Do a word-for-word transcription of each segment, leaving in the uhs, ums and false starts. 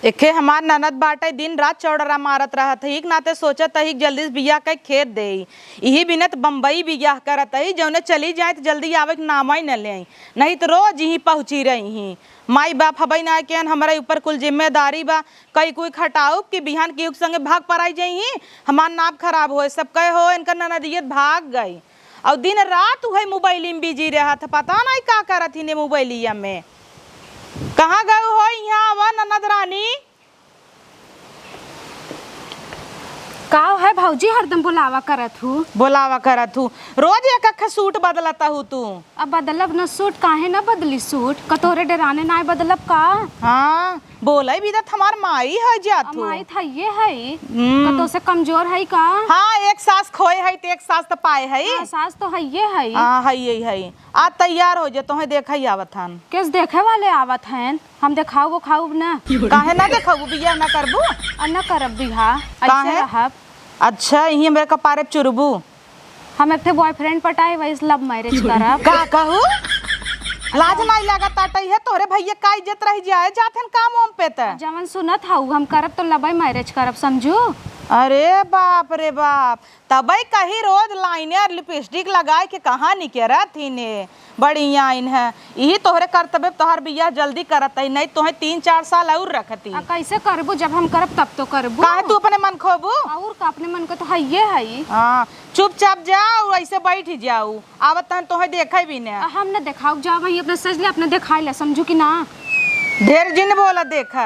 एके हमार ननद बाटे, दिन रात चौड़रा मारत रहत है, एक नाते सोचत है कि जल्दी से बियाह कइ खेत देई। इही बिनत बम्बई बियाह करत है, जौने चली जाए त जल्दी आवे के नामइ न लेई, नहीं त रोज इही पहुँची रही ही। माई बाप हबइ ना केन, हमरे ऊपर कुल जिम्मेदारी बा। कई कोई खटाउब कि बिहान केहू के संगे भाग पराई जइहीं, हमार नाम खराब होए। सब कहे हो इनकर ननदियत भाग गई, और दिन रात उहे मोबाइल में बिजी रहत ह, पता नहीं का करत हिने मोबाइलिया में। कहाँ गए हो? यहाँ आवा ननद रानी। का है भौजी, हरदम बोलावा करत हूँ? बोलावा करत हूँ, रोज एक अख सूट बदलत हूँ तू। अब बदलब न सूट, काहे न बदली सूट? कतोरे डेराने नाय बदलब का? हाँ, बोले भी त हमार माई है जात अब हूँ। माई त हइये है। हम्म। कतो से कमजोर है का? हाँ, एक सास खोए है त एक सास त पाए है। हाँ, सास तो हइये है। हाँ, हइये है। आ तैयार हो जा, तोहे देखा ही आवत हन। केस देखे वाले आवत हैं? हम देखाउब ओखाउब ना। काहे ना देखाउबू? बियाह ना करबू? आ ना करब बियाह, ऐसे काहे? रहब। अच्छा, इही हमरे कपारे पे चुरबू? हम एक ठे बॉयफ्रेंड पटाए, वही से लव मैरिज करब। का कहू? लाज नाई लागत आटई है? तोहरे भैया का इज्जत रह जाए, जात हन काम वाम पे त। जवन सुनत हऊ, हम करब तो लव मैरिज करब, समझू? अरे बाप रे बाप, तबई कही रोज लाइनर लिपस्टिक लगाए के कहाँ निकरत हिने। बड़ी आइन है, इही तोहरे करतबे तोहर बियाह जल्दी करत है, नहीं तोहे तीन चार साल और रखती। आ, कैसे करबू? जब हम करब तब तो करबू। काहे तू अपने मन खोबू? और का, अपने मन को तो हइये है। हाँ, चुपचाप जाऊ, ऐसे बैठ जाऊ, आवत तहन तोहे देखे भी ने। आ, हम न देखाऊ, जा वहीं अपने सज ले, अपने देखाई ले, समझू कि ना? ढेर जिन बोला देखा,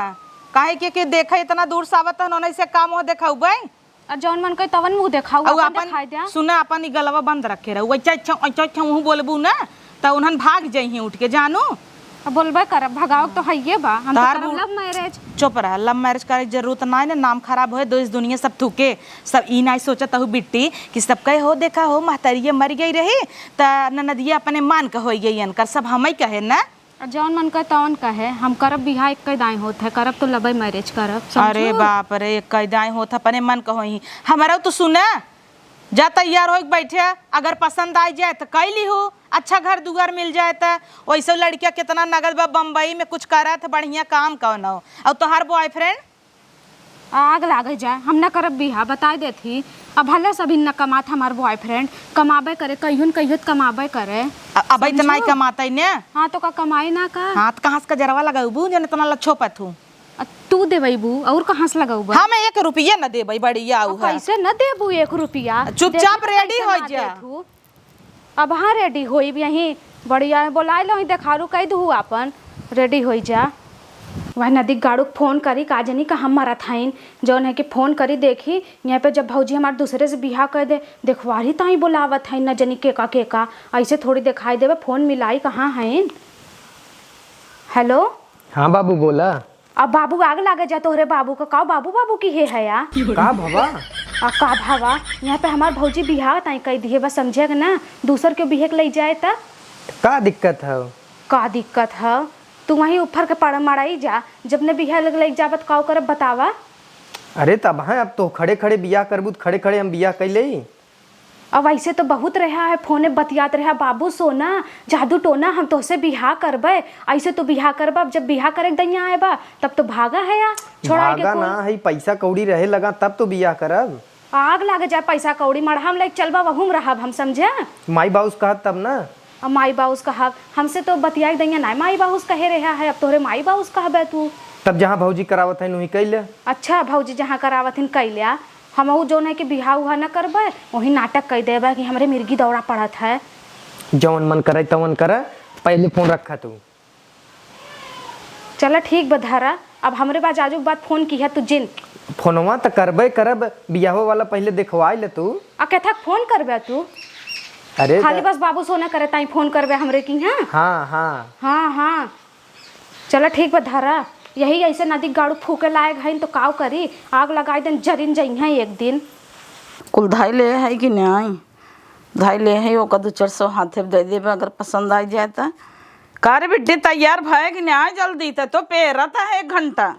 काहे के, के देखा इतना दूर से आवत तहन, ओने से काम हो देखाऊ बई। आ जौन मन कहे तवन मुँह देखाऊ, अउ अपन अपन देखाई द्या। सुना, अपन ई गलवा बंद रखे रहू। अच्छा, अच्छा, अच्छा, अच्छा, उहू बोलबू ना, त उन्हन भाग जइहीं उठ के, जानू। अब बोलबे करब, भगावक तो हइये बा। हम तो तार करब बु-, लव मैरिज। चुप रह, लव मैरिज करे के जरूरत नाई ना, नाम खराब होए, देश दुनिया सब थूके। सब ई नाई सोचत हऊ बिट्टी कि सब कहे हो, देखा हो, महतरिया मर गई रही, त ननदिया अपने मन के होई गई इनकर, सब हमई कहे ना। आ जौन मन कहे तौन कहे, हम करब बियाह, एक्कै दाईं होत है, करब तो लव मैरिज करब, समझू? अरे बाप रे, एक्कै दाईं होत है, अपने मन कहो ही। हमरा तो सुना, जा तैयार होइके बैठे, अगर पसंद आइ जाए त कइ लिहू, अच्छा घर दुआर मिल जाए त। वैसे लड़किया कितना नगद बा, बम्बई में कुछ करत है, बढ़िया काम कौनो। और तोहार बॉयफ्रेंड? आग लागे जाए, हम ना करब बियाह, बताइ देत ही। अब भले सभी न कमात हमार बॉयफ्रेंड, कमाबे करे, कहियो न कहियो त कमाबे करे। अ-, अब इतना ही समझू? कमात है ने? हाँ, तो का कमाई ना का? हाँ, त कहाँ से कजरवा लगउबू जन इतना लच्छो पथू? अ, तू देबू और कहाँ से लगउबा? हम एक रुपया न देबे, बढ़िया अब उ है। कैसे न देबू एक रुपया? चुपचाप देबू तो ready कैसे होइ ना जा। देत हू? अब हाँ ready होइब यहीं, बढ़िया है, बोलाइ लो, देखारू कइ दू आपन, ready होइ जा। वह नदी गाड़ू के फोन करी, का जनी कहाँ मरत हइन, जौन है कि फोन करी देखी, यहाँ पे जब भौजी हमार दूसरे से बियाह कर दे, देखवारी ताई बोलावत हइन, न जनी केका केका, ऐसे थोड़ी देखाई देबे, फोन मिलाई कहाँ हइन। हेलो। हाँ बाबू बोला। अब बाबू आग लागे जा तोहरे बाबू का, का बाबू बाबू की हे है या? का भवा? आ का भवा, यहाँ पे हमार भौजी बियाह ताई कइ दिहे बा, समझे के ना, दूसर के बिहे के लइ जाए त? का दिक्कत है? का दिक्कत है? तू वहीं ऊपर के पड़ मड़ाई जा, जब ने बियाह लग लइ जाबत का करब बतावा? अरे तब हैं, अब तो खड़े खड़े बियाह करबू त खड़े खड़े हम बियाह कइ लेई। अब ऐसे तो बहुत रहा है, फोने बतियात रहा, बाबू सोना, जादू टोना, हम तोहसे बियाह करबे, ऐसे तो बियाह करबा, अब जब बियाह करे के दैया आए बा, तब तो भागा है या, छोड़ा के भागा कुल। ना है, पैसा कौड़ी रहे लगा, तब तो बियाह करब। आग लागे जाए पैसा कौड़ी, मड़हा में लेके चलबा, वहू में रहब हम, समझे? माई बाबूस कहत तब ना। अब माई बाबूस कहब, हमसे तो बतियाए के दैया ना, माई बाबूस कहे रहा है, अब तोहरे माई बाबूस कहबे तू। तब जहाँ भौजी करावत है, वहीं कइ ले। अच्छा, भौजी जहाँ करावत हिन, कइ ले। हमहू जौन है कि बियाह उहा न करबे, वही नाटक कइ देबे कि हमरे मिर्गी दौरा पड़त है। जौन मन करे तवन करे, पहले फोन रखा तू। चला ठीक बा, धरा, अब हमरे पास आजू के बाद फोन किहा तू जिन। फोनवा त करबे करब, बियाहो वाला पहले देखवाइ ले तू। आ केथक फोन करबे तू? अरे खाली त- बस बाबू सोना करे ताई फोन करबे हमरे किहाँ? हाँ, हाँ। हाँ, हाँ। चला ठीक बा, धरा। यही ऐसे नदी गाड़ू फूके लायक हइन तो काव करी, आग लगाइ देन, जरिन जइहें एक दिन। कुल धइ ले है कि नाई? धइ ले है, ओकर दू चार सौ हाथे दे देबे, अगर पसंद आइ जाए त। का रे बिट्टी, तैयार भए कि नाई जल्दी? त तो पेरत है एक घंटा।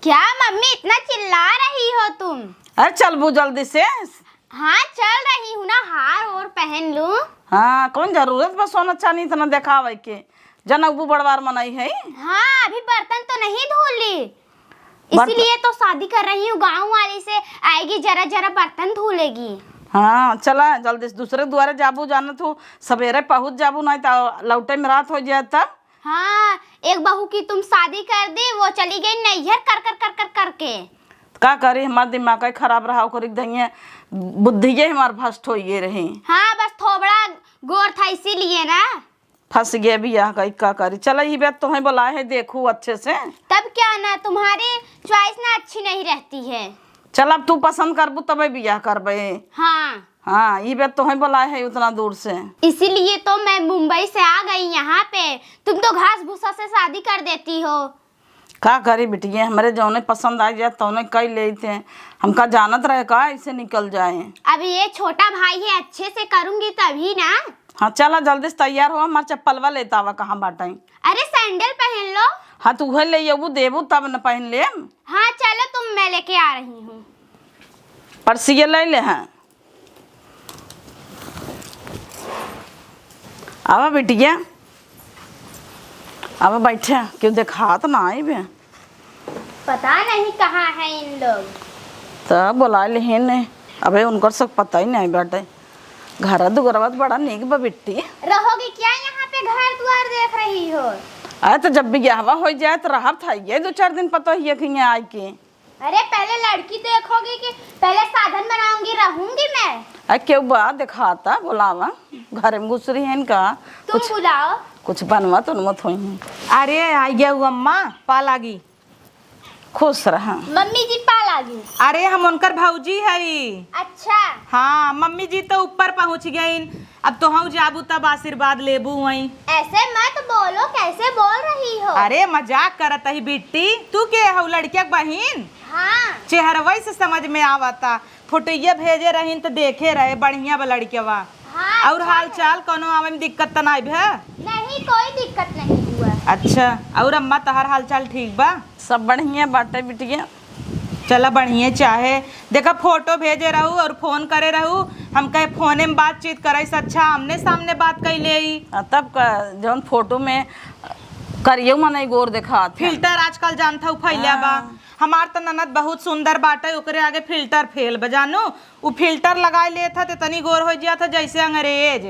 क्या मम्मी, इतना चिल्ला रही हो तुम? अरे चलबू जल्दी से। हाँ, चल रही हूँ ना, हार और पहन लूँ। हाँ, कौन जरूरत बा सोना चानी इतना देखावे के? जनकबू बड़वार मनई है। हाँ, अभी बर्तन तो नहीं धो ली, बर्त- इसीलिए तो शादी कर रही हूँ, गाँव वाली से आएगी, जरा जरा बर्तन धो लेगी। हाँ, चला जल्दी से दूसरे दुआरे जाबू, जानत हूँ सवेरे पहुँच जाबू, नहीं तो लौटे में रात हो जाए तब। हाँ, एक बहू की तुम शादी कर दी, वो चली गई नैहर कर कर कर कर करके। का करी, हमार दिमाग ही खराब रहा, ओकरी धइये बुद्धि ये हमार भ्रष्ट होइए रही। हाँ, बस थोबड़ा गोर था इसीलिए ना। फंस गए बियाह का, का करी। चला, ई बात तोहे बोलाए है, देखू अच्छे से। तब क्या ना, तुम्हारी चॉइस ना अच्छी नहीं रहती है। चल, अब तू पसंद करबू तबे बियाह करबे। हाँ। हाँ, ई बात तोहे बोलाए है उतना दूर से। इसीलिए तो मैं मुंबई से आ गई यहाँ पे। तुम तो घास भूसा से शादी कर देती हो। का करी बिटिया, हमरे जौने पसंद आ जाए तौने कई लेते हैं। हमका जानत रहे का ऐसे निकल जाए। अब ये छोटा भाई है, अच्छे से करूंगी तभी ना। हाँ, चला जल्दी से तैयार हो, हमार चप्पलवा लेता आवा, कहाँ बाटे? अरे सैंडल पहन लो। हाँ, तो उहे ले अबू, देबू तब न पहन लेम। हाँ चलो तुम, मैं लेके आ रही हूँ। पर्सिया ले ले हैं। आवा बिटिया, आवा बैठे, क्यों देखात ना आई बे? पता नहीं कहाँ है इन लोग। त बोला लेहे ने, अबे उनकर सब पता ही नहीं बाटे। घर दुआरवा त बड़ा नीक बा बिट्टी। रहोगी क्या यहाँ पे, घर द्वार देख रही हो? अरे त जब बियाहवा हो जाए त रहब था ये दो चार दिन पता ही है कि यहाँ आए के। अरे पहले लड़की देखोगी कि पहले साधन बनाऊंगी, रहूंगी मैं। अरे क्यों बा देखाता, बोलावा, घर में घुस रही है इनका। तुम कुछ बुलाओ। कुछ बनवा तो मत होई है। अरे आई गया वो अम्मा, पा लागी। खुश रहा। मम्मी जी पा लागी। अरे हम उनकर भौजी हई। अच्छा। हाँ, मम्मी जी तो ऊपर पहुँच गईन, अब तोहू जाबू तब आशीर्वाद लेबू वहीं। ऐसे मत बोलो, कैसे बोल रही हो? अरे मजाक करत ही बिट्टी, तू के हऊ, लड़किया के बहिन? हाँ। चेहरवई से समझ में आवता, फोटोइया भेजे रहीन त देखे रहे, बढ़िया बा लड़िकवा। हाँ, और अच्छा हाल है। चाल कौनो आवे में दिक्कत त नाई भे? नहीं, कोई दिक्कत नहीं हुआ। अच्छा, और अम्मा तहार हाल चाल ठीक बा? सब बढ़िया बाटे बिटिया। चला बढ़िया, चाहे देखा फोटो भेजे रहू और फोन करे रहू, हम कहे फोने में बातचीत करे से अच्छा आमने सामने बात कई लेई। आ, तब का जौन फोटो में करियो मनई गोर देखात है। फिल्टर आजकल जानत हऊ फैला बा। हाँ। हमार त ननद बहुत सुंदर बाटे, ओकरे आगे फिल्टर फेल बा जानू। उ फिल्टर लगाई लेत ह त इतनी गोर हो जात ह जैसे अंग्रेज।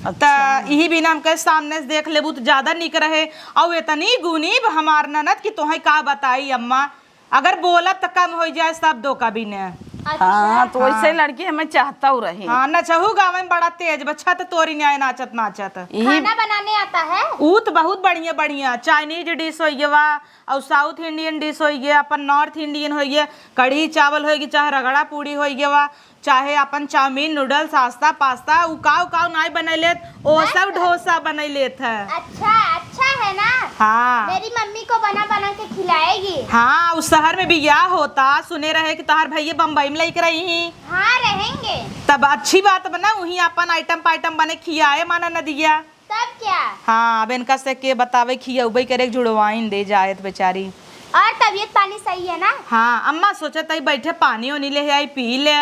अच्छा। त इही बिना हमके सामने से देख लेबू त ज्यादा निक रहे। और इतनी गुनी बा हमार ननद कि तोहे का बताई अम्मा, अगर बोलब त कम हो जाए शब्दों का बिना। अच्छा। हाँ, तो वैसे हाँ। लड़की हमें चाहता हूँ रही। हाँ, नचहू गावे में बड़ा तेज बा, छत तोरी न्याय नाचत नाचत। यही खाना बनाने आता है? ऊ त बहुत बढ़िया बढ़िया चाइनीज डिश हो गया, और साउथ इंडियन डिश होइगे, अपन नॉर्थ इंडियन होइगे, कढ़ी चावल होइगे, चाहे रगड़ा पूड़ी होइगे वा, चाहे अपन चाउमीन, नूडल्स, आस्ता, पास्ता, उ काव काव नाई बनाई लेत, ओ सब डोसा बनाई लेत है। अच्छा, अच्छा है ना? हाँ। मेरी मम्मी को बना बना के खिलाएगी। हाँ, उस शहर में बियाह होता, सुने रहे कि तोहार भैया बम्बई में लइके रही ही। हाँ, रहेंगे। तब अच्छी बात बना, वहीं अपन आइटम पाइटम बने खियाए माना नदिया। तब क्या? हाँ, अब इनका से के बतावे, खियउबे करे, जुड़वाइन दे जाए त बेचारी। और तबीयत पानी सही है ना? हाँ, अम्मा सोचत हई बैठे पानी ओनी ले आई, पी ले।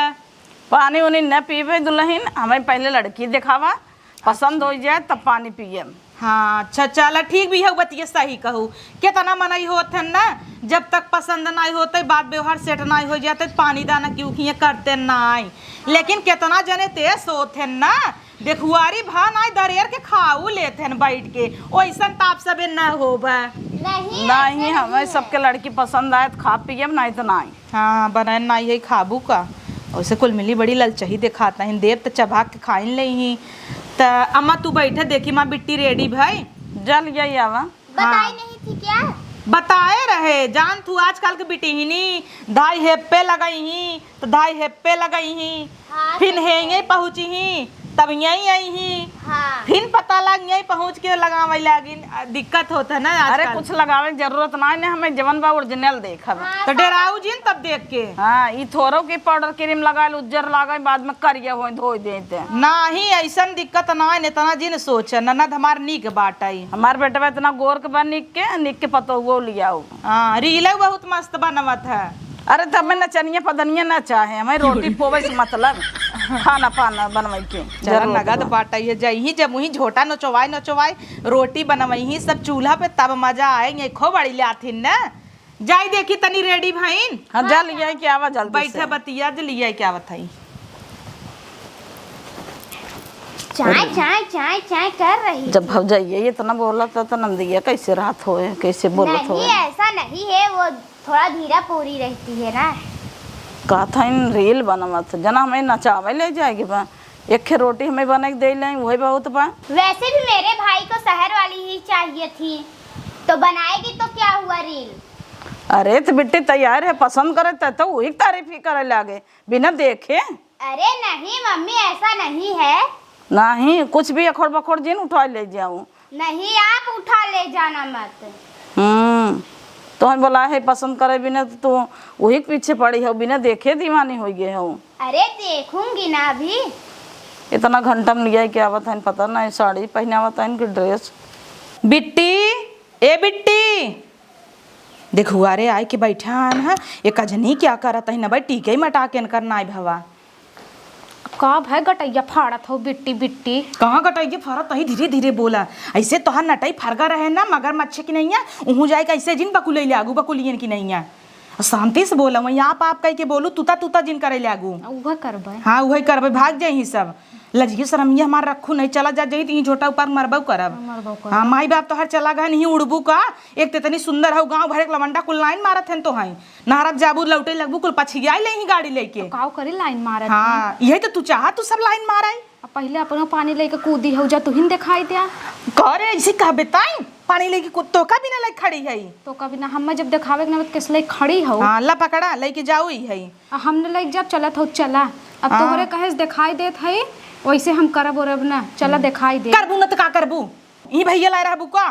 पानी ओनी न पीबे दुल्हन, हमें पहले लड़की देखावा, पसंद हो जाए तब पानी पियम। हाँ, अच्छा, चला ठीक भी है, बतिया सही कहू। केतना मनई होत हन ना, जब तक पसंद नाई होते, बात व्यवहार सेट नाई हो जाते, त पानी दाना क्यों खिए करते नाई। लेकिन केतना जने तेज होत हन ना, देखुआरी भा नाई दरेर के खाऊ लेत हन बैठ के, ओइसन ताप सबे न होबे। नहीं, नहीं, ऐसे हमें नहीं है। सबके लड़की पसंद आए त खा पियब, नहीं त नहीं। हाँ, बनाए नाई है, खाबू का? वैसे कुल मिली बड़ी ललचही देखात नहीं, देब त चबा के खाइन ले ही। त अम्मा तू बैठे, देखी माँ बिट्टी रेडी भई। जल यही आवा। बताई हाँ। नहीं थी क्या? बताए रहे, जान तू आजकल के बिटिहिनी धाई हेप्पे लगई ही, त धाई हेप्पे लगई ही, हाँ, फिन सही हेंगे है। पहुँची ही, तब यहीं आई ही, हाँ। फिन पता लग यहीं पहुँच के लगावे लागिन। आ, दिक्कत होत है ना अरे आजकल। कुछ लगावे के जरूरत ना है, हमें जवन बा ओरिजिनल देखब। हाँ, तो सही। डेराऊ जिन तब देख के। हाँ, ई थोरो के पाउडर क्रीम लगाए, उज्जर लागे, बाद में करिया होए, धोई देते। नाही, ऐसन दिक्कत ना है, इतना जिन सोच, ननद हमार नीक बाटई। हमार बेटवा इतना गोर के बा, निक के, निक के पतोहुओ लियाऊ। हाँ, रीले बहुत मस्त बनवत है। अरे, त हमें नचनिया पदनिया ना चाहे, हमें रोटी पोवे से मतलब, खाना पाना बनवाई के चला, जरूरत नगद बा। बाटई है, जइही जब वहीं झोटा नचवाए नचवाए, रोटी बनवइही सब चूल्हा पे, तब मजा आए। ये खो बड़ी लाथिन ना, जाई देखी तनी रेडी भइन। हाँ, जा लियाई के आवा जल्दी बैठा से। बतिया जे लियाई के आवत हई। चाय, चाय, चाय, चाय कर रही जब थी। भौजाइये इतना बोलत है, तो नंदिया कैसे रहत होए, कैसे बोलत नहीं, होए? ऐसा नहीं है, वो थोड़ा धीरा पूरी रहती है ना। कहत हइन रील बनवत, जना हमें नचावे ले जाएगी बा, एक खे रोटी हमें बना के दे लें, वही बहुत बा। वैसे भी मेरे भाई को शहर वाली ही चाहिए थी, तो बनाएगी तो क्या हुआ रील? अरे, तो बिट्टी तैयार है, पसंद करे त, तो वही तारीफ ही करे लागे, बिना देखे। अरे नहीं मम्मी, ऐसा नहीं है। नहीं, कुछ भी अखोड़ बखोड़ जिन उठा ले जाऊं। नहीं, आप उठा ले जाना मत। हम्म, तोहन बोला है पसंद करे बिना तो तू वही के पीछे पड़ी हो, बिना देखे दीवानी हो गए हो। अरे देखूंगी ना अभी। इतना घंटा में लिया के आवत हन, पता नहीं साड़ी पहनावत हन कि ड्रेस। बिट्टी, ए बिट्टी, देखुआ रे, आए के बैठा हन, एक अजनी क्या करत हन, भाई टीके मटा के इनकर नाई भवा। का भय गटैया फाड़त हो बिट्टी बिट्टी? कहाँ गटैया फाड़त हई? धीरे धीरे बोला। ऐसे तोहार नटई फरगा रहे ना मगरमच्छ की नैया, उहू जाए के ऐसे जिन बकुलैले आगू बकुलियन की नैया। शांति से बोला, वहीं आप आप कह के बोलू, तूता तूता जिन करे लागू। उहे करबे। हाँ, उहे करबे, भाग जाई सब। लजिए शरमिया हमार रखू नहीं, चला जा जाई तो यहीं झोटा ऊपर मरबो करब। हाँ, मरबो करब। हाँ, माई बाप तोहर चला गए नहीं उड़बू का? एक तो इतनी सुंदर हो, गाँव भर एक लवंडा कुल लाइन मारत हन तो हैं। नहरत जाबू, लौटे लगबू, कुल पछियाई ले ही गाड़ी लेके। तो काव करी लाइन मारत हाँ, हैं? यही तो तू चाहा, तू सब लाइन माराई। अब पहिले अपनो पानी लेके कूदी हो जा, तुहिन देखाई द्या। करे ऐसे कहबे ताई, पानी लेके कू-, तोका बिना लेके खड़ी है। तोका बिना हम्मे जब देखावे के ना, तो किस लेके खड़ी हो? हाँ, ला पकड़ा, लेके जाऊ ही है। आ हमने लेके जब चलत हो, चला। अब हाँ। तोहरे कहे से देखाई देत है, वैसे हम करब ओरब ना। चला, हम्म। देखाई दे। करबू ना तो का करबू? ई भैया लाए रहबू का?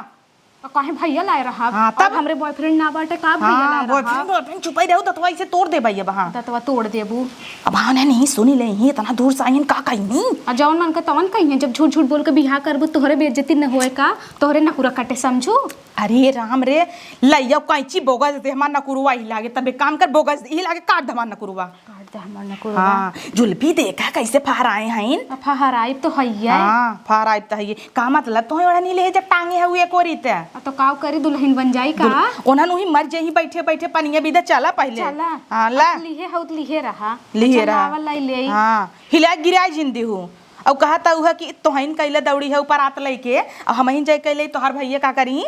आ, काहे भैया लाए रहा? हाँ, तब? अब हमरे बॉयफ्रेंड ना बाटे, का भैया हाँ, लाए रहा? बॉयफ्रेंड, बॉयफ्रेंड, चुपाई रहो, दतवा इसे तोड़ दे भैया, हाँ। दतवा तोड़ देबू। अब हाँ, नहीं, सुनी ले, ही इतना दूर से आइन, का कही? आ, जौन मन के तवन कही, जब झूठ झूठ बोल के बियाह करबू, तोहरे बेइज्जती न होए का? तोहरे नकुरा कटे समझू? अरे राम रे, लइया कैंची बोगस दे, हमार नकुरवा ही लागे, तबे काम कर, बोगस ही लागे, काट दे हमार नकुरवा। काट दे हमार नकुरवा। हाँ, जुल्फी देखा कैसे फहराए हईन। आ, फहराइब तो हइये। हाँ, फहराइब तो हइये। का मतलब तोहे ओढ़नी ले जब टांगे है एक ओरी ते? आ, तो काव करी, दुल्हन बन जाई का? दुल-, ओनहन उही मर जाई बैठे बैठे पनिया बिदा, चला पहिले। चला। हाँ, ला। अब लिहे हऊ त लिहे रहा। लिहे अच्छा, रहा। लावा लाई ले। हाँ, हिला गिराए जिन दिहू। अउ कहा त उहे कि तोहन कैले दौड़ी है ऊपर आत लइके, अब हमहिन जाए कैले तोहार भैया का करी?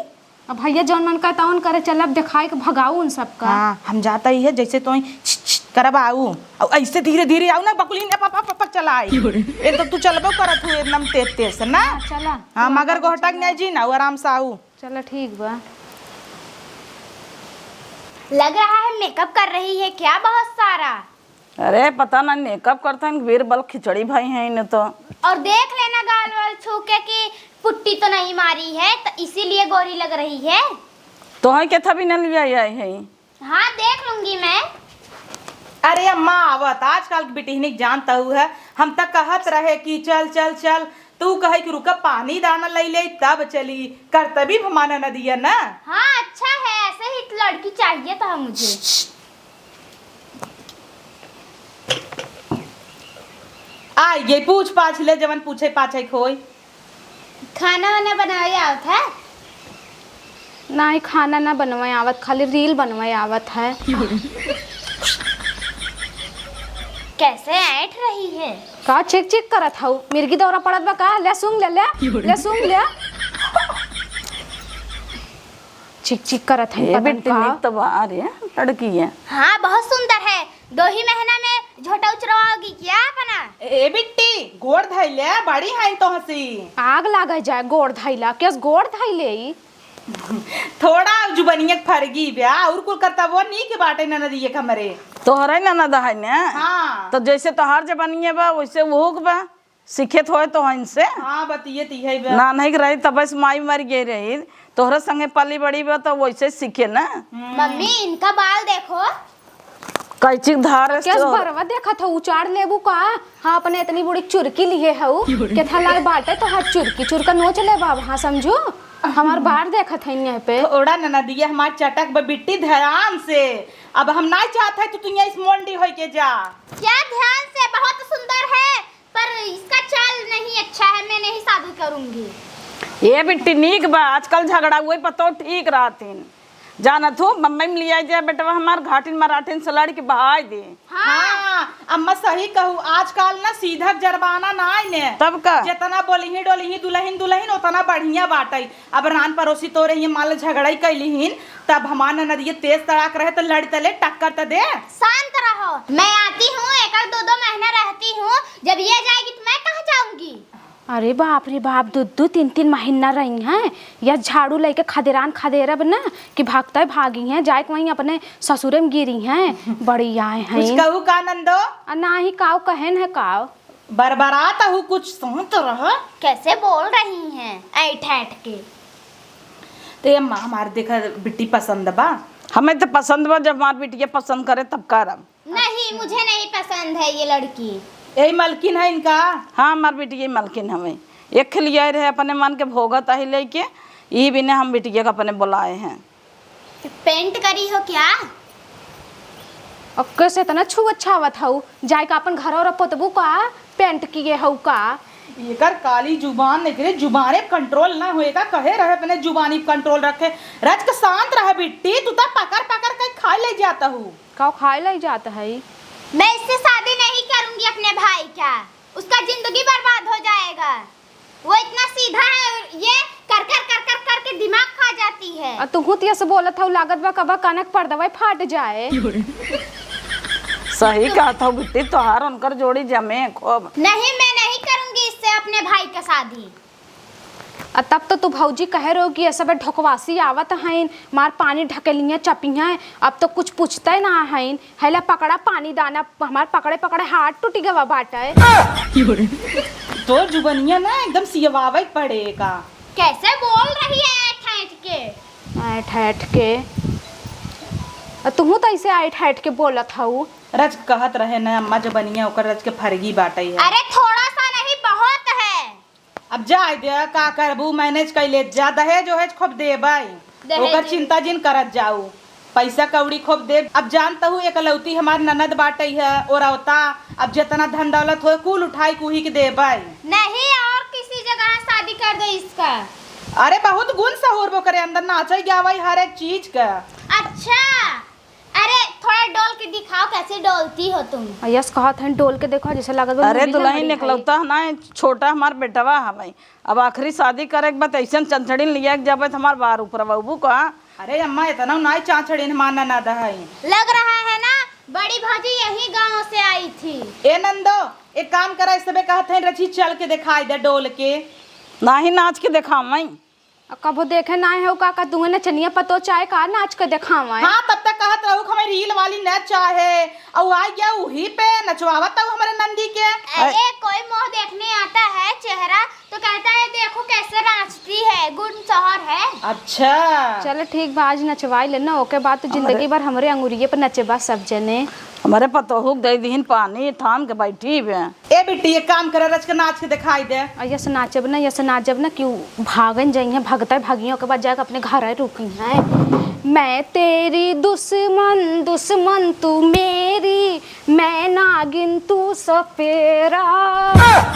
अब भैया जौन मन करे तौन करे, चल अब देखाए के भगाऊ उन सबका। हाँ, हम जाता ही है, जैसे तो छी, छी करब आऊ, और ऐसे धीरे धीरे आऊ ना, बकुली ना पप पप पप चला आई। एक तो तू चलबो करत हूँ एकदम तेज तेज से ना। हाँ, चला। हाँ, तू मगर अपन गोहटा के चला। नहीं जी ना, आराम से आऊ। चला, ठीक बा। लग रहा है मेकअप कर रही है क्या बहुत सारा? अरे, पता ना मेकअप करता है, बीरबल खिचड़ी भाई है इन्हें तो। और देख लेना गाल वाल छू के कि पुट्टी तो नहीं मारी है, तो इसीलिए गोरी लग रही है। तो है के था भी न लिया आई है। हाँ, देख लूंगी मैं। अरे अम्मा, आवत आजकल के बिटिहनिक जानता हूँ है, हम तक कहत रहे कि चल चल चल, तू कहे कि रुका पानी दाना लई ले तब चली, करतबी भमाना नदिया ना। हाँ, अच्छा है, ऐसे ही लड़की चाहिए था मुझे। आ ये पूछ पाछ ले, जवन पूछे पाछे खोई। खाना वाना बनावे आवत है? नाही, खाना ना बनवाए आवत, खाली रील बनवाए आवत है। कैसे ऐंठ रही है? का चिक चिक करत हऊ? मिर्गी दौरा पड़त बा का? ले सूंघ ले, ले, ले सूंघ ले। चिक चिक करत है, ए पता बेटी, का? नीक तो बा रे, लड़की है। हाँ, बहुत सुंदर है। दो ही महीना में झोटा उचरवाओगी क्या अपना? ए बिट्टी, गोड़ धइले, बड़ी है तो हंसी। आग लागे जाए गोड़ धइला, केस गोड़ धइले ई? थोड़ा जुबनिया के फरगी ब्या, और कुल करता वो नी के बाटे ननद ये हमरे। तोहरे ननद है ने? हाँ। तो जैसे तोहार जबनिया बा, वैसे वो के बा। सीखे तो है तो इनसे। हाँ, बतिये ती है बा। ना नहीं रही तब से माई मर गई रही, तोहरे संगे पली बड़ी बा तो वैसे सीखे ना। हम्म। मम्मी, इनका बाल देखो। कैची के धार से केस तो बरवा देखत हो, उचार लेबू का? हाँ, अपने इतनी बड़ी चुरकी लिए हऊ। केथा लाग बाटे तो हाथ चुरकी, चुरका नोच लेबा अब, हाँ समझू? हमार बार देखत है यहाँ पे। थोड़ा ननदिया हमार चटक बा बिट्टी ध्यान से। अब हम ना चाहत है तू, तू यहाँ इस मोंडी होई के जा। क्या ध्यान से? बहुत सुंदर है, पर इसका चाल नहीं अच्छा है, मैं नहीं शादी करूंगी। ए बिट्टी नीक बा, आजकल झगड़ा हुए पतो ठीक रहतिन। जानत हूँ, बम्बई में लिया जाए बेटवा हमार, घाटिन मराठिन से लड़ के बहाय दे। हाँ। हाँ, अम्मा सही कहू, आजकल ना सीधा जरबाना ना आइने। तब का? जितना बोलिही डोलिही दुलहिन दुलहिन उतना बढ़िया बाटइ। अब रान परोसी तोरे हियाँ मान लो झगड़ई कैलिहिन, तब हमार ननदिये तेज तड़ाक रहे त लड़ तले टक्कर त दे। शांत रहो, मैं आती हूँ, एक आध दो दो महीना रहती हूँ, जब ये जाएगी तो मैं कहाँ जाऊंगी? अरे बाप रे बाप, दू दू तीन तीन महीना रही हैं या झाड़ू लेके खदेरान खदेरब ना कि भागते भागी हैं, जाए के वहीं अपने ससुरे में गिरी हैं। बड़ी आए हैं। कुछ कहू का नंदो? आ, नाही काव कहेन है काव। बरबरात हूँ, कुछ शांत रह। कैसे बोल रही हैं ऐठ ऐठ के? ते अम्मा हमार देखा बिट्टी पसंद बा। हमें तो पसंद बा, जब हमार बिटिया पसंद करे तब करब। नहीं, मुझे नहीं पसंद है ये लड़की। यही मलकिन है इनका? हाँ, हमार बिटिया मलकिन हवे। एक खिलियाए रहे अपने मन के भोगत आही लेके, ई बिने हम बिटिया के अपने बुलाए हैं। पेंट करी हो क्या? अक्के से इतना छुअत छावत हऊ, जाए का अपन घर और पोतबू का पेंट किए हऊ का? एकर काली जुबान, एकरे जुबाने पे कंट्रोल ना होए का? कहे रहे अपने जुबानी पे कंट्रोल रखे। रच के शांत रहे बिट्टी, तू तो पकड़ पकड़ के खाए ले जाता हूँ। का खाए ले जात है? मैं इससे शादी नहीं करूंगी अपने भाई का, उसका जिंदगी बर्बाद हो जाएगा। वो इतना सीधा है, ये कर कर कर कर करके दिमाग खा जाती है। आ, तू खुद ये से बोलत हऊ, लागत बा कबा कनक पर्दवा फाट जाए। सही कहत हऊ बिट्टी, तोहार उनकर जोड़ी जमे खूब। नहीं, मैं नहीं करूंगी इससे अपने भाई का शादी। आ, तब तो तू भौजी कहे रहो कि ये सब ढोकवासी आवत हैं, मार पानी ढकेलियाँ चपियाँ, अब तो कुछ पूछते ना हैं। हैला पकड़ा पानी दाना, हमार पकड़े पकड़े हाथ टूटी गवा बाटे। तो जुबनिया ना एकदम सियवावे पड़े का। कैसे बोल रही है ऐठ ऐठ के? ऐठ ऐठ के? आ, तुहू तो ऐसे ऐठ ऐठ के बोलत हऊ। रच कहत रहे ना अम्मा, जुबनिया ओकर रच के फरगी बाटे है। अरे थोड़ा सा नहीं, बहुत है। अब जाए दे, का करबू, मैनेज कइ ले जा। दहेज ओहेज खूब देबै, दहेज ओकर चिंता जिन करत जाऊ, पैसा कौड़ी खूब देब। अब जानत हू एकलौती हमार ननद बाटइ है, ओरवता, अब जेतना धन दौलत होए कुल उठाई कुही के देबै। नहीं, और किसी जगह शादी कर दो इसका। अरे बहुत गुण सहूर बा ओकरे अंदर, नाचइ गावइ हर एक चीज का। अच्छा, अरे, थोड़ा डोल के दिखाओ, कैसे डोलती हो तुम? आ, यस, कहत हन, डोल के देखो, जैसे लागत बा अरे, मुरली दुलहिन लहरी है। एकलौता है ना, छोटा हमार बेटवा हवे। अब आखिरी शादी करे के बाद ऐसन चंचड़िन लिया के जाबे त हमार बार ऊपर बाबू का। अरे अम्मा, इतना नाई चांचड़िन हमार ननद है। लग रहा है ना, बड़ी भौजी यही गांव से आई थी। ए नंदो, एक काम करा, इस सबे कहत हैं, रची चल के दिखाई दे डोल के। नाही नाच के देखावई। आ कबो देखे नाहीं हउ का, का तुहे नचनिया पतो चाहे का नाच के देखावे? हाँ, तब तक कहत रहू कि हमें रील वाली न चाहे, अउ आ गया उही पे नचवावत हउ हमरे नंदी के। अरे, कोई मुंह देखने आता है चेहरा तो कहता है, "देखो कैसे नाचती है, गुण शहर है।" अच्छा। चलो ठीक बा, आज नचवाई ले ना, ओके बाद तो जिंदगी अरे। भर हमरे अंगुरिये पर नचेबा सब जने। हमरे पतोहू के दे दिहिन पानी, ठान के बैठी बे। ए बिट्टी, एक काम करे, रच के नाच के देखाई दे। आ, यस नाचब ना, यस नाचब ना, कि उ भागन जइहें, भगते भगियों के बाद जाके अपने घर रुकी हैं। मैं तेरी दुश्मन, दुश्मन तू मेरी, मैं नागिन तू सपेरा,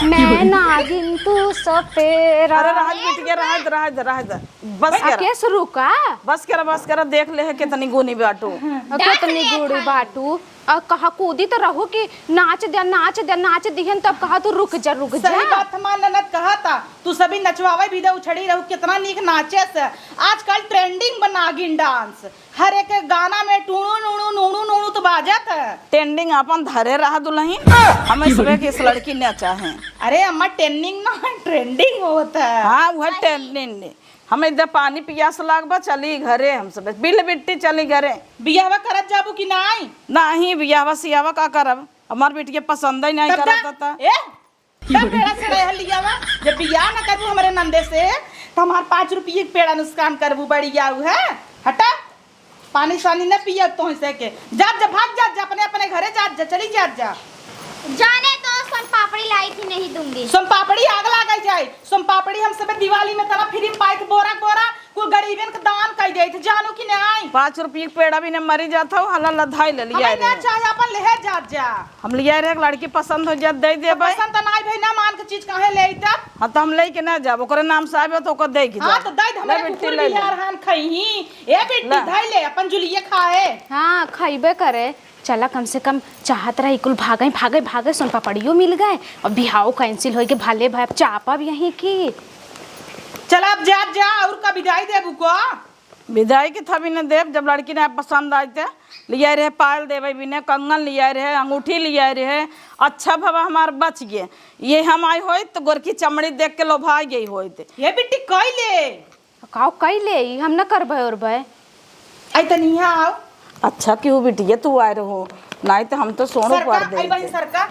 मैं नागिन तू सपेरा। अरे रह दे बिटिया, रह दे, रह दे, रह दे। बस आ, करा। केस रुका? बस करा, बस करा, देख ले है कितनी गुनी बाटू। आ, कितनी गुनी बाटू। आ, कहा कूदी तो रहू कि नाच दे, नाच दे, नाच दिहन, तब कहा तू रुक जा, रुक जा। सही बात हमार ननद कहा था, तू सभी नचवावे भी दे, उछड़ी रहू, कितना नीक नाचे से। आजकल ट्रेंडिंग बा नागिन डांस, हर एक गाना में टूणू नूणू नूणू नूणू तो बाजत है। ट्रेंडिंग अपन धरे रहा दुलहिन, हमें सबे के इस लड़की ने चाहे। अरे अम्मा, ट्रेंडिंग ना, ट्रेंडिंग होत है। हाँ, वह ट्रेंडिंग। हमें इधर पानी पियास लाग बा, चली घरे, हम सब बिल बिट्टी चली घरे। बियाहवा करत जाबू कि नाई? नाही, बियाहवा सियाहवा का करब, हमार बिटिया पसंद ही नहीं तब करत दा-, था। ए, तब बेड़ा से रह लियावा, जब बियाह न करबू हमरे नंदे से, तो हमार पाँच रुपये के पेड़ा नुकसान करबू, बड़ी आऊ है, हटा। पानी सानी न पियब तोह से के। जात जा, भाग जात जा, अपने, अपने घरे जात जा, चली जात जा। जाने दो, सोन पापड़ी लाई थी, नहीं दूंगी। सोन पापड़ी आग लागल जाए। सोन पापड़ी हम सबे दिवाली में तना फ्री में पाई थी, बोरा बोरा, कुल गरीबन के दान कई देई थी, जानू कि नहीं? पाँच रुपये के पेड़ा भी न मरी जात हो, हला लधाई ले लिया हमें ना रे। चाहे, अपन लेहे जात जा। हम लिया रे, एक लड़की पसंद हो जात, दे दे तो भाई। पसंद तो नाई भाई, ना मान के चीज काहे ले आई तब? हाँ, तो हम लेके ना जाब, ओकरे नाम से आबे तो ओकर दे के हाँ, जाब। तो दे दे, ले हमरे बिट्टी, कुकुर ले ले। बिलार हान खइही। ए बिट्टी, ला। धई ले, अपन जुलिये खाए। हाँ, खइबे करे। चला, कम से कम चाहत रही कुल भागई, भागई, भागई, सोन पापड़ियो मिल गए और बिहाव cancel होई के भले भाई, अब चापब यहीं की। चला, अब जा, जा, और का विदाई देबू को? विदाई के थवी न देब, जब लड़की ना पसंद आई ते लिया रहे, पायल देवे बिने, कंगन लिया रहे, अंगूठी लिया रहे, अच्छा भवा हमार बच गए। ये हम आई होई तो गोरकी चमड़ी देख के लोभा गई होई ते। ये बिट्टी कई ले? काव कई ले, ई हम न करबे ओरबे। आई तनी यहाँ आओ। अच्छा क्यों बिटिया तू आए रहो, नहीं तो हम तो सोनो सरका, पर दे आई बहिन देते। सरका।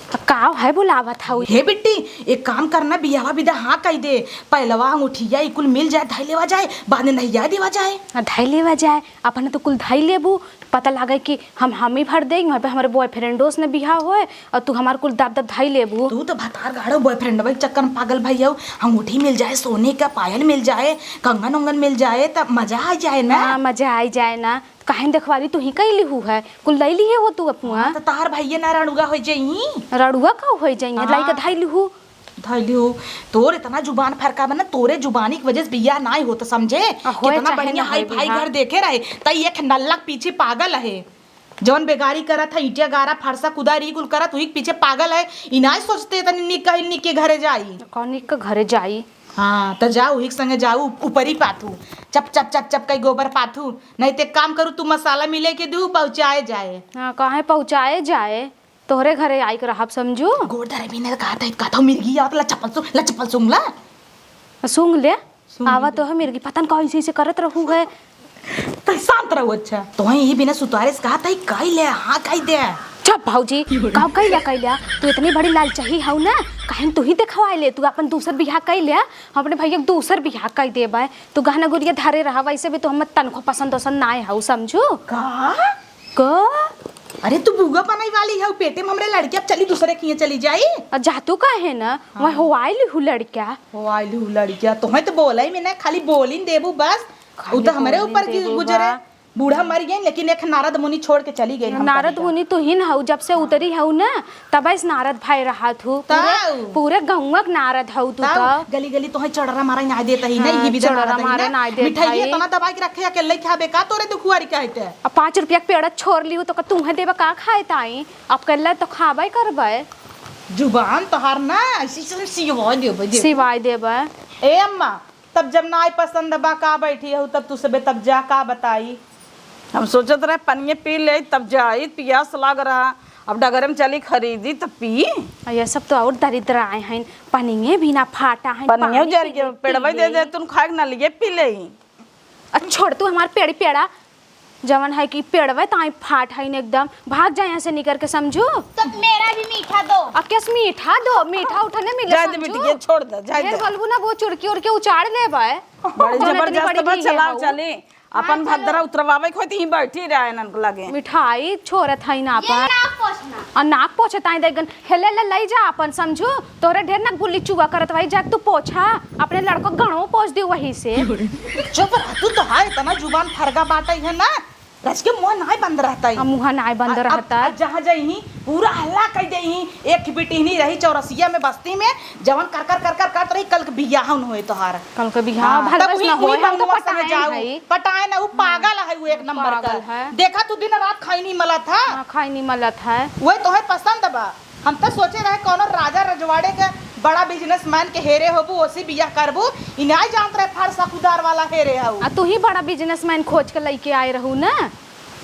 त काव है बुलावत हऊ? हे बिट्टी, एक काम करना, बियाहवा बिदा हाँ कई दे, पहलवा अंगूठिया ई कुल मिल जाए, धई लेवा जाए, बाद में नहिया देवा जाए। हाँ, धई लेवा जाए, अपने तो कुल धई लेबू, पता लागे कि हम, हम ही भर देई, वहाँ पे हमारे boyfriendों से ने बियाह होए और तू हमार कुल दाब दाब धई लेबू। तू तो भतार गाड़ो boyfriendवा के चक्कर में पागल भई हऊ। अंगूठी मिल जाए, सोने का पायल मिल जाए, कंगन उंगन मिल जाए, तब मजा आ जाए ना। हाँ, मजा आ जाए ना। काहे न देखवाली तू ही कई लिहू है, कुल लई लिहे हो तू अपुआ। हाँ, तो तार भैया ना रड़ुआ हो जाई। रड़ुआ का हो जाई? हाँ। लाई के धई लिहू। धइली हो। तोर इतना जुबान फरका बा ना, तोरे जुबानी की वजह से बियाह नाई होत, समझे? आ, होए कितना चाहे बढ़िया ना होए हाई फाई बियाह। घर देखे रहे, तई एक नल्ला के पीछे पागल है। जौन बेगारी करत है, ईंटिया गारा फरसा कुदारी कुल करत, वही के पीछे पागल है। ई नाई सोचते तनी निक कहीं निक के घरे जाई। कौन निक के घरे जाई? हाँ, त जाऊ, वही के संगे जाऊ, ऊपरी पाथू। चप, चप, चप, चप, कई गोबर पाथू। नहीं ते काम करू, तू मसाला मिले के दू, पहुँचाए जाए। हाँ, काहे पहुँचाए जाए? तोहरे घरे आई के रहब, समझू। गोड़ धरे भी नहीं कहत है, कहत हो मिर्गी आवत, ला चप्पल सु-, ला चप्पल सूंघ ला। सूंघ ले। सूंघ आवा ले। तो है मिर्गी, पता न कौन सी से करत रहू है। तो शांत रहू, अच्छा। तो यही बिना सुतारे से कहत है, कई ले, हाँ, कई दे। चुप भौजी, का कई ले, कई ले? तू इतनी बड़ी लालचही हऊ ना, कहीं तू ही देखवाए ले, तू अपन दूसर बियाह कई ले, हम अपने भैया के दूसर बियाह कई देबे। तू गहना गुरिया धरे रहा, वैसे भी तू हम तनको पसंद वसंद ना हऊ, समझू। का? का? अरे, तू बुआ बनाई वाली है, पेटे में हमरे लड़के, अब चली दूसरे किए चली जाई। आ, जा तू काहे ना, हाँ। वह हो आइल हूँ लड़का। हो आइल हूँ लड़का, तोहे तो बोला ही में ना, खाली बोलिन देबू बस। खाली उ तो हमरे बोलिन ऊपर की देबू गुजरे। बा। बूढ़ा मर गए, लेकिन एक नारद मुनि छोड़ के चली गई हम नारद कहीं का। मुनि तू ही न हऊ, जब से उतरी हऊ ना, तब से नारद भाई रहा तू। पूरे, तब। पूरे गौवा के नारद हऊ तू तब तो। गली गली तोहे चढ़रा मारा ना देत ही, हाँ, नहीं ही भी चढ़रा मारा ना देत ही। मिठाई इतना दबा के रखे, अकेले खाबे का तोरे दुखुआरी कहते? अब पाँच रुपया के पेड़ा छोड़ ली हूँ, तो का तुम्हें देबा का खाए ताई? अब कल्ला तो खाबे करबे। जुबान तोहार ना, ऐसी से सिवाय देबे, देबे। सिवाय देबे। ए अम्मा, तब जब ना आई पसंद बा, का बैठी हूँ, तब तू सबे तब जा, का बताई? हम सोचत रहे पनिये पी ले, तब जाई, पियास लाग रहा। अब डगरे में चली खरीदी, तब पी। आ, ये सब तो और दरिद्र आए हैं, पनिये भी ना फाटा है, पनिये पानी जर पी के ले, पेड़वे पी दे ले। दे, तुम खाए के ना लिए, पी ले। आ, छोड़ तू हमार पेड़ी पेड़ा, जवन है कि पेड़वे ताई फाट है न एकदम, भाग जा यहाँ से निकर के, समझू। तो मेरा भी मीठा दो। अब कैस मीठा दो, मीठा उठा नहीं मिले, जाए दे समझू। बिटिया, छोड़ दे, जाए ढेर दे। बोलबू ना, वो चुड़की उड़की उचाड़ लेबे। बड़ी जवन इतनी जबरदस्त बड़ी बा, ही है चलाओ, हो। चली। अपन हाँ, भद्रा चलो। उतरवावे के होई त ही बैठी रहे इनन के लगे। मिठाई छोरत है ना ये अपन। नाक पोछना। आ नाक पोछे ताई देगन, हेले ले लई जा अपन, समझू। तोरे ढेर ना गुल्ली चुआ करत भाई, जा तू पोछा, अपने लड़को गणो पोछ दे वही से। चुप रह तू, तोहार इतना जुबान फरगा बाटे है ना, रज के मुंह नाय बंद रहता है। आ, मुंह नाय बंद आ, अब, रहता है। अब जहाँ जाई ही, पूरा हल्ला कर दे ही, एक बिटिहनी रही चौरसिया में बस्ती में, जवन कर कर कर कर करत रही, कल के बियाह न होए तोहार। कल के बियाह हाँ, भर तब बस उही, ना होए, उही हम तो बंगवा संगे पटाए जाऊ। भाई। पटाए ना, उ पागल है, उ एक नंबर का। पागल है। देखा तू दिन रात खैनी मलत है। हाँ, खैनी मलत है। वही तोहे पसंद बा। हम तो सोचे रहे कौनो राजा रजवाड़े के बड़ा businessman के हेरे होबू, ओसी बियाह करबू। ई नाय जानत रहे फरसा कुदार वाला हेरे हऊ। आ तू ही बड़ा businessman खोज के लइके आए रहू ना।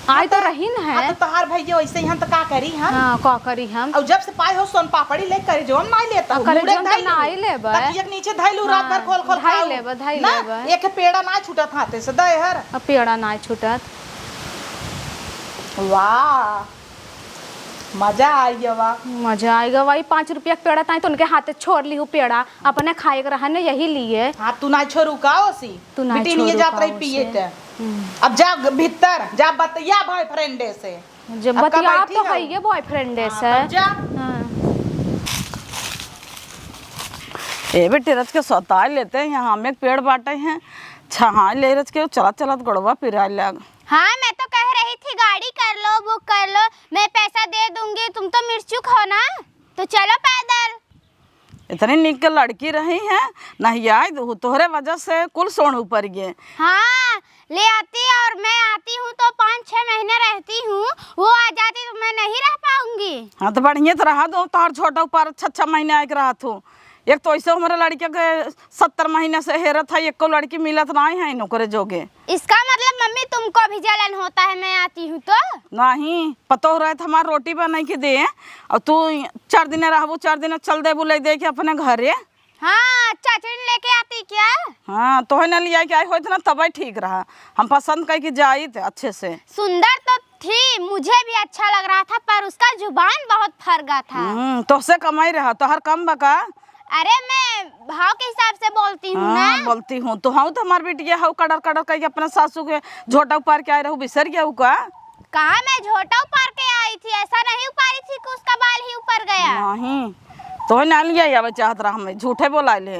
आए तो हाँ, रही न है। हाँ, तो तोहार भैया वैसे ही हम तो का करी हम? हाँ, का करी हम? और जब से पाए हो सोन पापड़ी ले करे जो हम नाय लेता आ, हूँ, करे मुड़े जो हम तो धाई लूँ। नाय लेबे। तकिया के नीचे धाई लूँ, रात भर हाँ, खोल खोल धाई खाऊ। लेबे, धाई ना, लेबे। एक पेड़ा ना छूटत हाथे से, दे हर। अब पेड़ा ना छूटत। वाह। मजा आइगा बा। मजा आइगा बा। ई पाँच रुपया के पेड़ा ताई तो उनके हाथे छोड़ लिहू पेड़ा, अपने खाए के रहा न यही लिए। हाँ, तू ना छोरू का ओसी? तू ना बिटिनिया छोरू जात का रही ओसे? पिए ते। हम्म। अब जा भीतर, जा बतिया बॉयफ्रेंडे से। जब अब का बतिया बैठी तो हऊ? है ये बॉयफ्रेंडे हाँ, से। तब जा। हाँ। ए बेटे, रच के सताए लेते हैं, यहाँ आम एक पेड़ बाटे हैं, छहाए ले रच के, चलत चलत गोड़वा पिराए लाग। हाँ, मैं तो कह रही थी गाड़ी कर लो, बुक कर लो, मैं पैसा दे दूंगी, तुम तो मिर्चू खाओ ना, तो चलो पैदल। इतनी निक के लड़की रही है, नहीं आई दू, तोहरे वजह से कुल सोन ऊपर गए। हाँ, ले आती और मैं आती हूँ तो पाँच छह महीने रहती हूँ, वो आ जाती तो मैं नहीं रह पाऊंगी। हाँ, तो बढ़िया तो रहा दो, तोहर छोटा ऊपर छह छह महीने आके रहत हो। एक तो ऐसे हमारे लड़के के सत्तर महीने से हेरत है, एको लड़की मिलत नहीं है नौकरे जोगे। इसका मतलब मम्मी तुमको भी जलन होता है मैं आती हूँ तो? नहीं, पतोह रहे तो हमार रोटी बनाई के दे, और तू चार दिन रहबू, चार दिन चल देबू ले दे के अपने घरे। हाँ, चाचड़ी लेके आती क्या? हाँ, तोहे न लिया के आई होत ना, तबे ठीक रहा। हम पसंद करके जाइत अच्छे से। सुंदर तो थी, मुझे भी अच्छा लग रहा था, पर उसका जुबान बहुत फरगा था। हम्म, तोहसे कमाई रहा, तोहर कम बका? अरे, मैं भाव के हिसाब से बोलती हूँ हाँ, ना। बोलती हूँ। तो हाँ, तो हमार बिटिया हऊ, कड़र कड़र करके अपना सासू के झोटा उपार के आए रहू, बिसर गया हऊ का? कहाँ मैं झोटा उपार के आई थी, ऐसा नहीं उपारी थी कि उसका बाल ही ऊपर गया। नहीं, तोहे ना लिया आवे चाहत रहा, हमें झूठे बोलाए ले।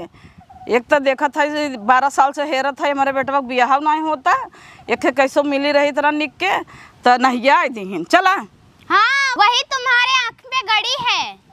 एक तो देखत है जे बारह साल से हेरत है, हमारे बेटवा के बियाह नहीं होता, एक के कैसो मिली रही तरह निक के, तो नहिया आई दीहिन। चला। हाँ, वही तुम्हारे आँख में गड़ी है।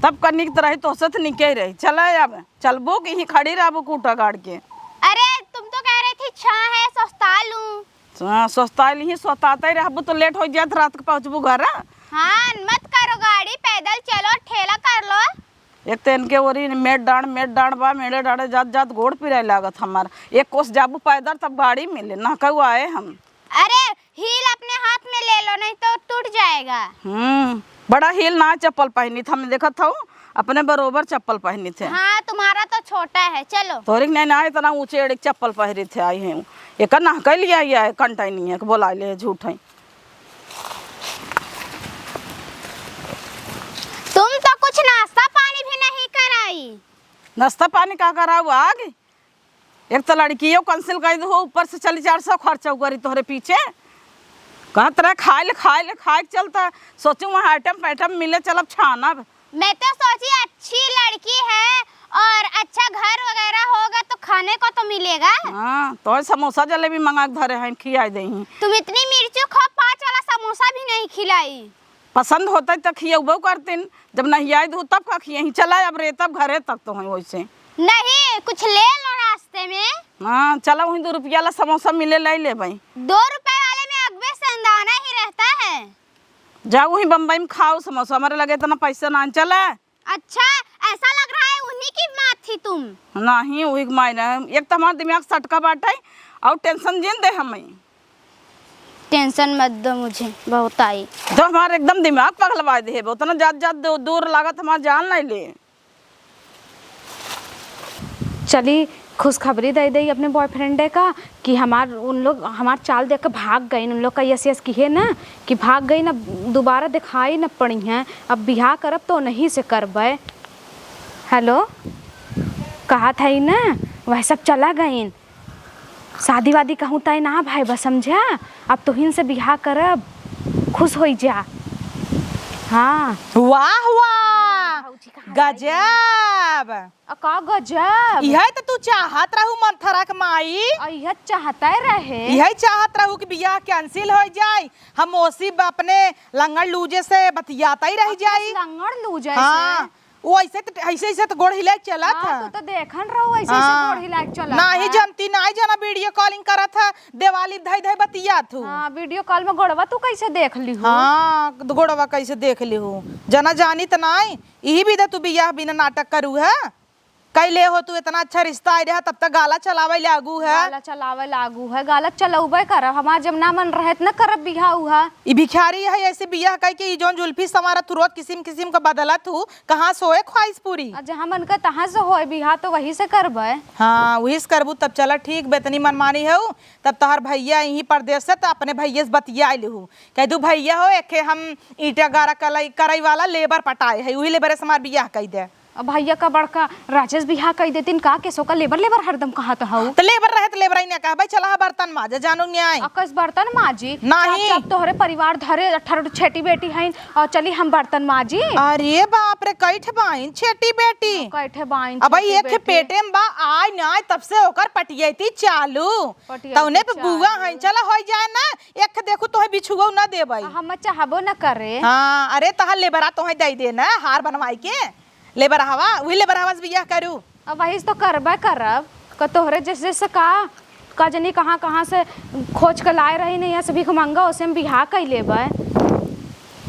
तब का निक तो रही, तोहसे तो निके ही रही। चला, अब चलबो कि ही खड़ी रहबो कूटा गाड़ के? अरे, तुम तो कह रही थी छाँह है, सस्ता लूं। हाँ, सस्ता लिही, सस्ताते रहबू तो लेट हो जात, रात के पहुँचबू घर। हाँ, मत करो गाड़ी, पैदल चलो, ठेला कर लो। एक तो इनके ओरी मेड़ डांड, मेड़ डांड बा, मेड़े डांडे जात जात गोड़ पिराए लागत हमार। एक कोस जाबू पैदल तब गाड़ी मिले, ना कहू आए हम। अरे, हील अपने हाथ में ले लो, नहीं तो टूट जाएगा। हम्म, बड़ा हील ना चप्पल पहनी थे, हम देखत हूँ अपने बरोबर चप्पल पहनी थे। हाँ, तुम्हारा तो छोटा है, चलो। तोहरे के नहीं ना इतना ऊंचे एड़े के चप्पल पहरी थे आई हैं। एक ना कह लिया ये कंटाई नहीं है कि बोला ले झूठ है। तुम तो कुछ नाश्ता पानी भी नहीं कराई। नाश्ता पानी का कराऊ आग? एक तो लड़कियों cancel कर दो, ऊपर से चली चार सौ खर्चा उगरी तोहरे पीछे। कहत रहे खाए ले, खाए ले, खाए के चलता। सोचू वहाँ आइटम पैटम मिले, चलब छानब। मैं तो सोची अच्छी लड़की है और अच्छा घर वगैरह होगा तो खाने को तो मिलेगा। हाँ, तो समोसा जलेबी मंगा के धरे हैं, खियाई देही। तुम इतनी मिर्चू खाओ, पाँच वाला समोसा भी नहीं खिलाई। पसंद होता तो खियउबो करतीन, जब नहीं आई दू तब का खियही। चला अब रे, तब घरे तक तो हैं वैसे। नहीं, कुछ ले लो रास्ते में। हाँ, चला वहीं दो रुपया ला समोसा मिले, ले ले भाई। दो रुपए वाले में अगबे संदाना ही रहता है। जाओ वहीं बम्बई में खाओ समोसा, हमारे लगे इतना पैसा ना है। चला। अच्छा, ऐसा लग रहा है उन्हीं की माँ थी तुम। नहीं, वही की माँ ना। एक तो हमारा दिमाग सटका बाटे और tension जिन दे हमें। Tension मत दो मुझे, बहुत आई। तो हमारा एकदम दिमाग पगलवा दे है, उतना जात जात दू-, दूर लागत हमार जान नहीं ले। चली खुशखबरी दे दे अपने boyfriend का कि हमार उन लोग हमार चाल देख के भाग गइन, उन लोग का यस यस किहे ना कि भाग गइन, अब दोबारा दिखाई न पड़ी हैं, अब बियाह करब तो नहीं से करबे। Hello, कहा था ही ना, वह सब चला गइन। शादी वादी कहूँ तय ना भाई बस, समझा? अब तोहिन से बियाह करब, खुश होई जा। हाँ। वाह, वाह, भौजी कहाँ गजब। आ, का गजब? इहे त तू चाहत रहू मंथरा के माई। आ, इहे चाहते रहे। इहे चाहत रहू कि बियाह cancel हो जाए, हम ओसी ब-, अपने लंगड़ लूजे से बतियाता ही रह अपने जाई। लंगड़ लूजे हाँ। से? वो ऐसे त, ऐसे, ऐसे त गोड़ हिला के चलत हाँ, है। तू तो देखन रहो, ऐसे, ऐसे हाँ। गोड़ हिला के चलत नाही है। जनती, नाही जना video calling करत है, देवाली धई धई बतियात हूँ। हाँ, video call में गोड़वा तू कैसे देख लिहू? हाँ, गोड़वा कैसे देख लिहू? जना जानी त नाही, इही विधे तू बियाह बिना नाटक करू है। कई ले हो तू, इतना अच्छा रिश्ता आइ रहा, तब तक गाला चलावे लागू है। गाला चलावे लागू है, गाला चलौबे करब। हमार जब ना मन रहे त न करब बियाह उहा। ई भिखारी है, ऐसे बियाह कई के ई जौन जुल्फी संवारत तू रोज किसिम किसिम का बदलत हू, कहाँ से होए ख्वाहिश पूरी? आ जहाँ मन का तहाँ से होए बियाह तो वही से करबे। हाँ, वही से करबू तब चला ठीक बे, इतनी मनमानी है उ, तब तोहर भैया यहीं परदेस से त अपने भैया से बतिया लेहू, कह दू भैया हो एक हम ईंटा गारा कलई करई वाला लेबर पटाए है, वही लेबर से हमार बियाह कई दे। अब भैया का बड़का राजेश बियाह कई देतिन का, केसो का लेबर लेबर हरदम कहत हऊ। त लेबर रहे त लेबर ही ना कहबे, चला हा बर्तन माजे, जानो न्याय। आ कस बर्तन माजी? नहीं। चाप चाप तोहरे परिवार धरे, अठारह ठो छेटी बेटी हईन, और चली हम बर्तन माजी। अरे बाप रे, कई ठे बाइन छेटी बेटी? कई ठे बाइन अब भाई छेटी एक ठे बेटी? पेटे में बा, आय ना आय तब से ओकर पटियती चालू। पटियती तौने पे बुआ चालू। हईन, चला होई जाए ना, एक ठे देखू तोहे बिछुओ ना देबई। आ हम चाहबो ना करे। हाँ, अरे तहार लेबरा तोहे दई दे ना हार बनवाई के। लेबरहवा, वही लेबरहवा से बियाह करू। अब वही से तो करबे करब। क तोहरे जैसे, जैसे का, का जनी कहाँ, कहाँ से खोज के लाए रही नहीं, यहाँ से भीख मंगा, ओसे हम बियाह कई लेबे।